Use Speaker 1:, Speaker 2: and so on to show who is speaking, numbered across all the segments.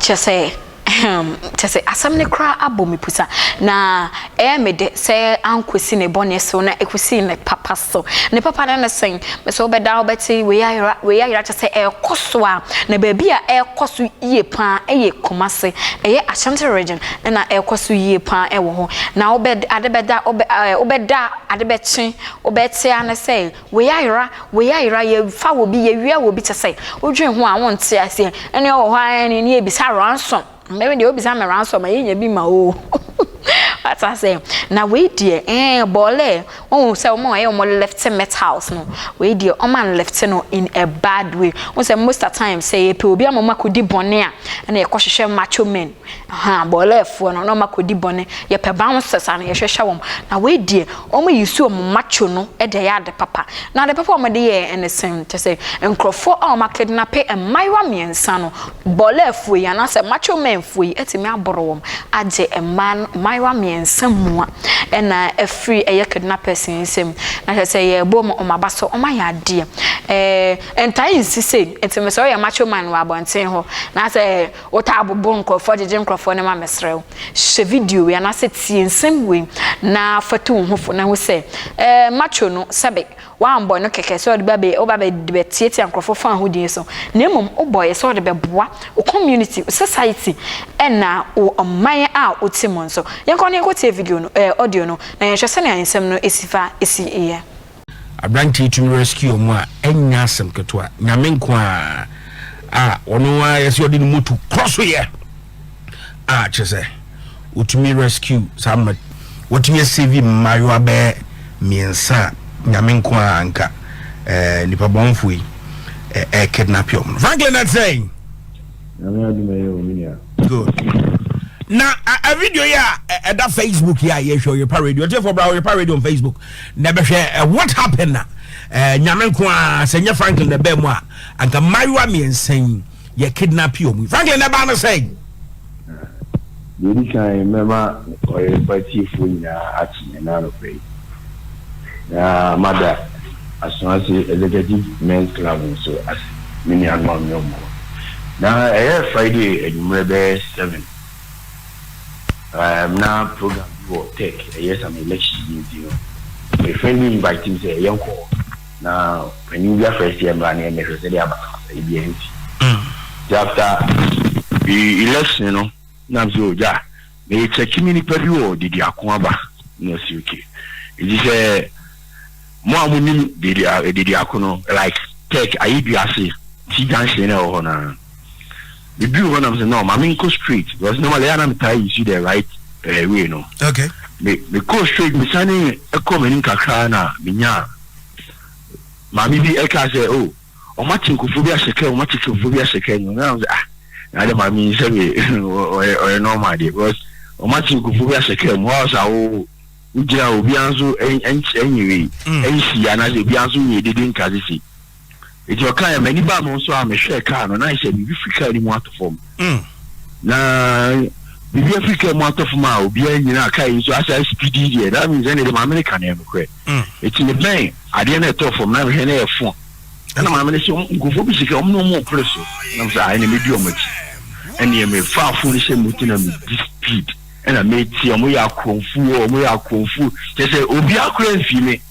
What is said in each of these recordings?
Speaker 1: Kyerɛ sɛ, kyerɛ sɛ asɛm no koraa abɔ me pusa. Na ɛyɛ me dɛ sɛ ankɔsi ne bɔne so na ɛkɔsii ne papa so. Ne papa no ne sɛn? Mesɛ wobɛda wobɛte wei ayera, wei ayera kyerɛ sɛ ɛrekɔ so a, na baabi a ɛrekɔ so yie paa ɛyɛ Kumasi, ɛyɛ Ashanti region ɛna ɛrekɔ so yie paa ɛwɔ hɔ. Na wobɛ ade bɛda wobɛ ɛɛ wobɛda ade bɛkye wobɛte ara ne sɛ wei ayera, wei ayera, yɛfa wɔ bi, yɛwia wɔ bi kyerɛ sɛ wodwen ho a wonte aseɛ. Ɛne ɔwɔ hɔ ara ne yɛbisa ransom. Mɛmi deɛ wobisa me ransom a yɛnya bi ma o. Wate aseɛ? Na wei deɛ ɛɛ bɔɔlɛ wɔn sɛ wɔn a wɔyɛ wɔn lift metals no wei deɛ wɔn an lift no in a bad way. Wɔn sɛ most of the time sɛ yɛpɛ obi ama wɔn akɔdi bɔne a ɛna yɛkɔhwehwɛ macho men ha bɔɔlɛfoɔ no na wɔn akɔdi bɔne. Yɛpɛ bouncers a na yɛhwehwɛ wɔn. Na wei deɛ wɔn yi so wɔn macho no de yɛ ade papa. Na ade papa a wɔde yɛ ɛne sɛn kyɛ sɛ nkurɔfoɔ a wɔn akidnap mmaayewa mmiɛnsa no bɔɔlɛfoɔ yi anaasɛ macho men foɔ yi ɛtumi aboro wɔn agye mmaa mmaayewa mmiɛnsa mua ɛna ɛfiri ɛyɛ kidnappers nsam na kyerɛ sɛ yɛbɔ wɔn wɔn aba so wɔn ayɛ adeɛ ɛɛ ntae nsi sei nti sɛ ɔyɛ macho man wɔ abɔnten hɔ na sɛ wɔtaa abobɔ nkurɔfoɔ gyegye nkurɔfoɔ ne ma mesrɛw hyɛ video wei anaasɛ tie nsɛm wei na fatu wo ho fo na ho sɛ ɛɛ macho no sɛbe wambɔ no kɛkɛ sɛ ɔde ba bɛ ɔba bɛ bɛtiatia nkurɔfoɔ fa ahodie so na mmom wobɔ yɛ sɛ ɔde bɛboa wo community wo society ɛna wo ɔman a wote mu nso yɛnkɔ ne yɛnkɔ tie video no ɛɛ audio no na yɛnhwɛ sɛnea nsɛm no esi fa esi yɛ.
Speaker 2: Aberanteɛ yi tumi rescue ɔmo a ɛnya asɛm ketewa nyame nko a a ɔno a yɛsɛ ɔde ne moto korɔ so yɛ a kyerɛ sɛ ɔtumi rescue saa mma wɔtumi asave mmaayewa bɛyɛ mmiɛnsa a nyame nko a anka ɛɛ nipa bɔnfo yi ɛɛ kidnap ɔmo no. Franklin na sɛn.
Speaker 3: Nyame adum ɛyɛ o minia.
Speaker 2: Good. Na a video yi a ɛda Facebook yi a yɛhwɛ Oyerepa Radio ɔtiɛfoɔ bra Oyerepa Radio on Facebook na ɛbɛhwɛ what happened na nyame nko a sɛ nyɛ Franklin na ɛbɛn mu a anka mmaayewa mmiɛnsa yi yɛ kidnap yi ɔmo. Franklin na ɛbaa no sɛn.
Speaker 3: Deɛ ɛdi kan mɛma Oyerepa tiefoɔ nyinaa akye ɛna anɔpa yi na mada Asoase Executive Men's Club nso ase me nuanom a me ɔmo na ɛyɛ Friday anwummerɛ bɛyɛ 7 na program bi wɔ tech ɛyɛ some election bi nti no me friend bi invite me sɛ yɛnkɔ na panyin bi afrɛ sɛ yɛmmra na yɛmmɛhwɛ sɛdeɛ abasabasa yi bi ɛnsi. Nti after the election no na sɛ ogya mekyɛke me nipa bi wɔ didi ako aba na ɔsi okay nti sɛ mo a monim didi ako no like tech ayi duase T junction na ɛwɔ hɔ naa meduru hɔ nam sɛ no ma menkɔ straight because normally ɛyɛ na metaa use the right way no. Me mekɔ straight mesane ɛkɔ m'anim kakra na menya maame bi ɛka sɛ oh ɔmo ate nkurɔfoɔ bi ahyɛ kaa ɔmo ate nkurɔfoɔ bi ahyɛ kaa mu na sɛ ah na ade maame yi sɛ me ɔyɛ normal deɛ because ɔmo ate nkurɔfoɔ bi ahyɛ kaa mu hɔ a wo wogyina obiara nso ɛnyɛ wei ɛnsi anaasɛ obiara nso nyɛ dede nka sisi eti ɔka yɛ m'ani baa mo nso a mehwɛ kaa no na ayɛ sɛ biribi firi kaa no mu ato fam na biribi afiri kaa mu atɔ fam a obiara nyina kaa yi nso asa speedy deɛ, that means ɛne de maame no ka no yɛ nokorɛ. Eti ne bɛn adeɛ no ɛtɔ fam na mehwɛ no yɛ phone ɛna maame no sɛ nkurɔfoɔ bi sika ɔmo ne ɔmo pere so ɛna sɛ ayɛ na medi ɔmo akyi ɛne mefa phone hyɛ mu ti na medi speed ɛna metie ɔmo yɛ akorɔmfoɔ ɔmo yɛ akorɔmfoɔ kyerɛ sɛ obi akora mfi me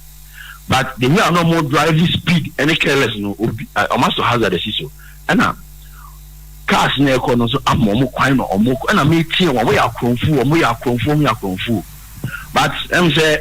Speaker 3: but the way a na ɔmo drive speed ɛne careless no obi ɔmo asɔ hazard asi so ɛna cars na ɛkɔ no nso ama ɔmo kwan na ɔmo kɔ ɛna metie wɔn ɔmo yɛ akorɔmfoɔ ɔmo yɛ akorɔmfoɔ ɔmo yɛ akorɔmfoɔ but ɛm sɛ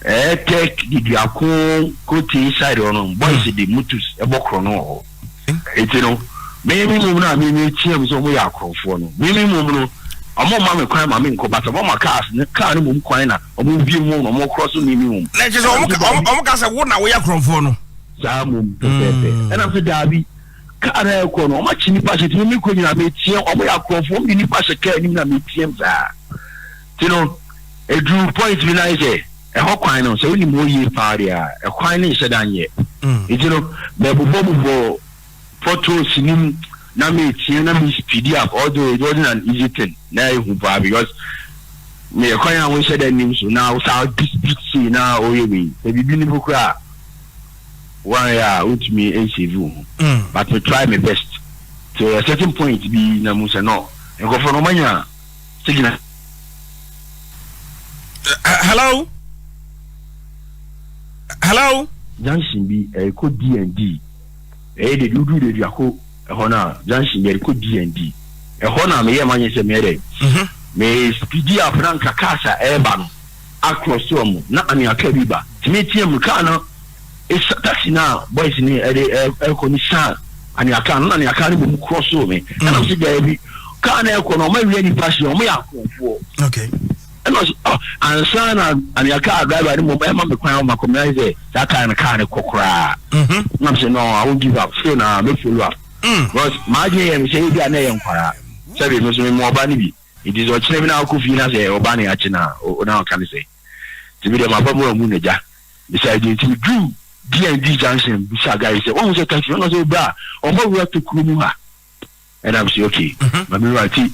Speaker 3: ɛɛ tech didiako kote side hɔ no boys de motos ɛbɔ korɔ no wɔ hɔ eti no mímí mu no a mímí tie mu sɛ ɔmo yɛ akorɔmfoɔ no mímí mu no ɔmo ma mi kwan ma mi nkɔ but ɔmo ma cars ne car no mu kwan na ɔmo bie mu na ɔmo korɔ so mímí mu.
Speaker 2: Na kyerɛ sɛ ɔmo ka sɛ wo na woyɛ korɔmfoɔ no.
Speaker 3: Saa mu pɛpɛɛpɛ ɛna sɛ daabi kaa na ɛkɔ no ɔmo akyi nipa hyɛ tumi mi kɔ nyinaa mi tie ɔmo yɛ akorɔmfoɔ ɔmo de nipa hyɛ kaa anim na mi tie mu saa ti no eduru point bi na ayɛ sɛ ɛhɔ kwan no sɛ wonim hɔ yie paa deɛ a ɛkwan no nhyɛ da nyɛ nti no mɛbobɔ bobɔ potholes nim na metie na me speed up, although it wasn't an easy thing na ehu paa because meyɛ kwan a wonhyɛ da nim so na wosa di speed sei na ɔyɛ wei sɛ biribi nipo koraa wɔn a wontumi nsave wo ho but me try my best to a certain point bi na mu sɛ no. Nkurɔfoɔ no wɔanya signal.
Speaker 2: Hello? Hello?
Speaker 3: Junction bi ɛrekɔ D&D ɛyɛ de woduru Deduako ɛhɔ no a junction bi ɛrekɔ D&D ɛhɔ na meyɛɛ m'adwene sɛ meyɛ dɛ me speedi up na nka cars a ɛreba no across wɔn na anwea car bi ba nti metea mu car no esa taxi no a boys no ɛde ɛrekɔ no san anwea car no na anwea car no mmom cross me ɛna mo sɛ daabi car no ɛrekɔ no wɔn awia nipa hyɛ wɔn yɛ akorɔmfoɔ.
Speaker 2: Okay.
Speaker 3: Ɛna ɔse oh ansa na anea car driver no mmom ɛma me kwan ma kɔ mena sɛ saa car no car no kɔ koraa na me sɛ no I won't give up still na me follow up because m'adwene yɛ me sɛ ebi a na ɛyɛ nkwaraa sɛbi me nso me mu ɔba no bi nti sɛ ɔkyena bi na akɔ fie na sɛ ɔba no akye na na ɔka ne sɛ nti me deɛ maba mu amu na gya beside nti me duru D&D junction bisa guy sɛ wɔn sɛ taxi wɔn sɛ obra ɔmɔ wura tokuro mu ha. Ɛna mese okay ma me wura nti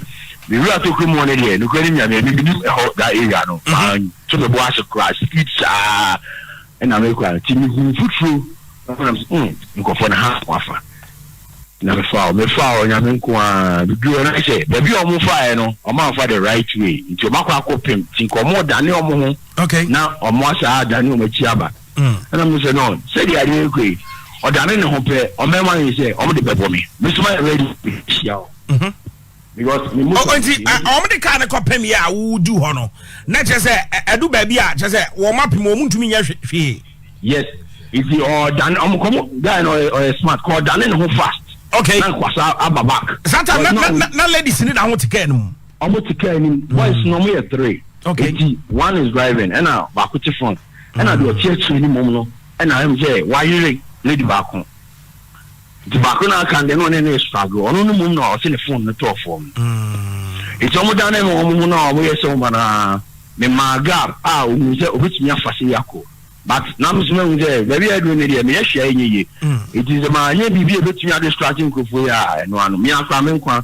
Speaker 3: me wura tokuro mu hɔ no deɛ nokorɛ ne Nyame me menim ɛhɔ that area no manto me bo ase koraa speed saa ɛna mekɔ a nti mehu mfuturo ɛna mese mm nkurɔfoɔ no ha wafa na mefa hɔ mefa hɔ Nyame nko ara meduru hɔ na sɛ baabi a wɔn faeɛ no wɔn amfa the right way nti wɔn akɔ akɔ pem nti nka wɔn dane wɔn ho na wɔn asa adane wɔn akyi aba. Ɛna mo sɛ no sɛdeɛ adeɛ rekɔ yi ɔdane ne ho pɛ ɔmɛma yɛ sɛ ɔmo de bɛbɔ me me so mayɛ ready hyia o mhm. because me
Speaker 2: mo nti ɔmo de kaa ne kɔ pɛm yɛ a wodu hɔ no na kyerɛ sɛ ɛdu baabi a kyerɛ sɛ wɔn apem wɔn ntumi nyɛ hwee.
Speaker 3: Yes nti ɔdane ɔmo kɔm guy no ɔyɛ ɔyɛ smart kɔ ɔdane ne ho fast.
Speaker 2: Okay.
Speaker 3: Na nkwasa aba back.
Speaker 2: Sata na na na ladies ni na ho te kaa no mu.
Speaker 3: Ɔmo te kaa nim boys no ɔmo yɛ three.
Speaker 2: Okay.
Speaker 3: Nti one is driving ɛna baako te front. Ɛna deɛ ɔte akyire no mmom no ɛna ɛm sɛ wayere lady baako nti baako no aka no deɛ na ɔne no struggle ɔno no mmom na ɔse ne phone no tɔɔ fam nti ɔmo dane no ɔmo ho na ɔmo yɛ sɛ ɔmo na me maa gap a ohun sɛ obetumi afa se akɔ but na me so mahu sɛ baabi a aduro no deɛ meyɛ hwɛ a ɛnyɛ yie nti sɛ maanyɛ biribi a ebetumi adistract nkurɔfoɔ yi a ɛno ano me akora me nkwa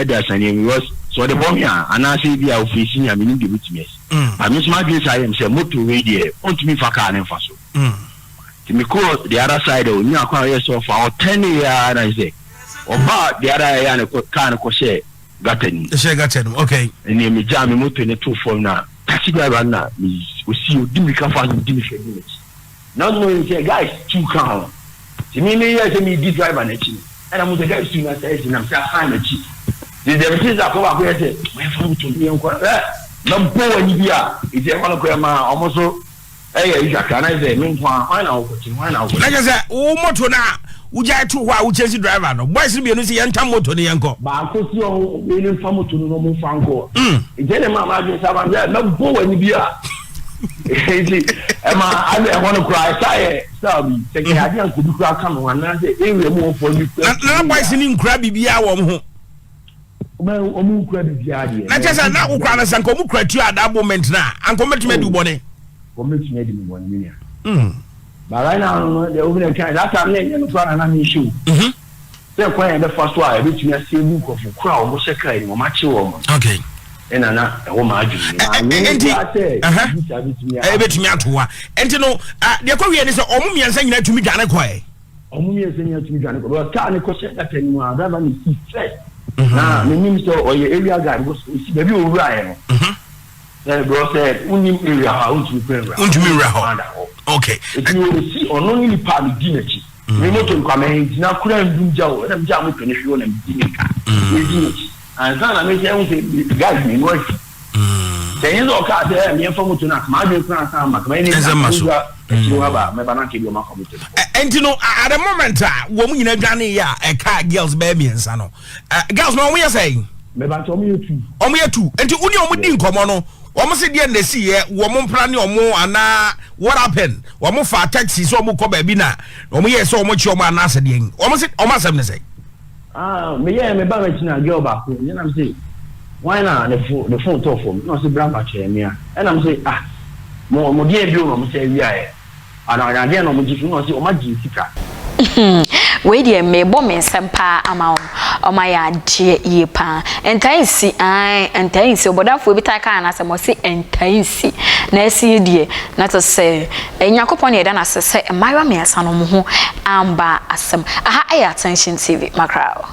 Speaker 3: da asiane mu because sɛ ɔde bɔ me a anaasɛ ebi a ofeesi me a menim deɛ ebetumi asi. But me nso m'adwene saa yɛ me sɛ moto wei deɛ ɔntumi nfa kaa no nfa so. Nti mekɔɔ the other side a onyaa kwan a ɔyɛ sɛ ɔfa ɔtɛnee ara na sɛ ɔbaa the other ɛyɛ a ne kaa no kɔhyɛɛ gutter no mu.
Speaker 2: Ɛhyɛ gutter no mu okay.
Speaker 3: Ɛnneɛ megyaa me moto no too fam na taxi driver no na osi odi mirika fast odi mirika di m'akyi. Na mo hu sɛ guys tu ka ho nti me me yɛ sɛ me di driver n'akyi no ɛna mo sɛ guys tu na sɛ ɛsi nam sɛ asan m'akyi nti deɛ mete sɛ akɔ baako yɛ sɛ mo yɛfa mo to yɛn kɔ ɛ mɛbɔ wɔ ani bi a nti ɛhɔ no koraa ma ɔmo so ɛyɛ yi kakra na sɛ me nko a hwan na wokɔkye hwan na wokɔkye.
Speaker 2: Na kyerɛ sɛ wo moto no a wogyae too hɔ a wo chase driver no boys no mmienu sɛ yɛntam moto no yɛnkɔ.
Speaker 3: Baako si ɔmo wei no nfa moto no na ɔmo nfa nkɔ nti ɛna ɛma m'adwene saa ba sɛ mɛbɔ wɔ ani bi a. Nti ɛma adɛ ɛhɔ no koraa ɛsa yɛ style bi sɛ kɛyɛ adeɛ anka obi koraa ka me ho anaasɛ area mu hɔfoɔ bi
Speaker 2: koraa. Na na boys no nkura biribiara wɔ wɔn ho.
Speaker 3: Wɔn nkura biribiara deɛ.
Speaker 2: Na kyerɛ sɛ na wokura no sɛ nka wɔn kura tuo at that moment na anka wɔn bɛtumi adi wo bɔne.
Speaker 3: Wɔn bɛtumi adi me bɔne me nua. But right now no deɛ obi na ɛka that time na ɛnyɛ no koraa na na mehyɛ o. Sɛ kwan a yɛbɛfa so a yɛbɛtumi asave nkurɔfo koro a wɔhyɛ kaa yi mu, wɔakye wɔn no.
Speaker 2: Okay.
Speaker 3: Ɛna na ɛwɔ m'adwene mu. Maanyɛ
Speaker 2: Nti,
Speaker 3: koraa sɛ biribi saa bɛtumi a.
Speaker 2: Ɛbɛtumi ato wa. Nti no, deɛ kɔ wie ne sɛ wɔn mmiɛnsa nyinaa tumi dwane kɔɛ.
Speaker 3: Wɔn mmiɛnsa nyinaa tumi dwane kɔ. Because kaa no kɔhyɛ gutter no mu a, driver no si first. Na menim sɛ ɔyɛ area guy because ɔsi baabi a ɔwuraeɛ no. Sɛ bro sɛ wonim area hɔ a wontumi kura nwura.
Speaker 2: Wontumi nwura hɔ. Okay.
Speaker 3: Eti osi ɔno ne nipa a medi n'akyi. Mm. Me moto nkwa mɛ gyina kura ndum gya o ɛna megya moto ne hwee na medi ne ka. Mm. Medi n'akyi. Ansa na mehyɛ ho sɛ guys mmienu afi. Mm. Sɛ ɛnyɛ sɛ ɔkaa sɛ ɛ meyɛmfa moto no a m'adwene kura ansa ama kama ɛne
Speaker 2: ɛsɛ ma so.
Speaker 3: Akyiri hɔ aba mɛba na nka ebi ɔma fa moto no.
Speaker 2: Ɛnti no at the moment a wɔn nyinaa dwane yɛ a ɛka girls bɛyɛ mmiɛnsa no girls no wɔn yɛ sɛn?
Speaker 3: Mɛba nti wɔn yɛ tu.
Speaker 2: Wɔn yɛ tu nti wo ne wɔn di nkɔmɔ no wɔn se deɛ na esi yɛ wɔn mpra ne wɔn anaa what happen wɔn fa taxi sɛ wɔn kɔ baabi na wɔn yɛ sɛ wɔn kye wɔn anaa sɛ deɛ wɔn se wɔn asɛm ne sɛ.
Speaker 3: Ah meyɛ me ba m'akyi na girl baako ne nam se wɔn na ne fo ne phone tɔɔ fam na ɔse bra ma kyerɛ mea ɛnam se ah mo mo deɛ bio na wɔn sɛ awia yɛ. Ana ɔyɛ adeɛ na ɔmo gye fi mu na ɔse ɔmo agye sika.
Speaker 1: Wei deɛ mebɔ me nsam paa ama wɔn, wɔn ayɛ adeɛ yie paa. Ɛntaa nsi ae, ɛntaa nsi. Ɔbɔdamfoɔ bi taa kaa n'asɛm, ɔse ɛntaa nsi. Na asi yi deɛ, na kyerɛ sɛ Nyankopɔn na yɛda no ase sɛ mmaayewa mmiɛnsa no wɔn ho amba asɛm. Aha yɛ Attention TV, Macra.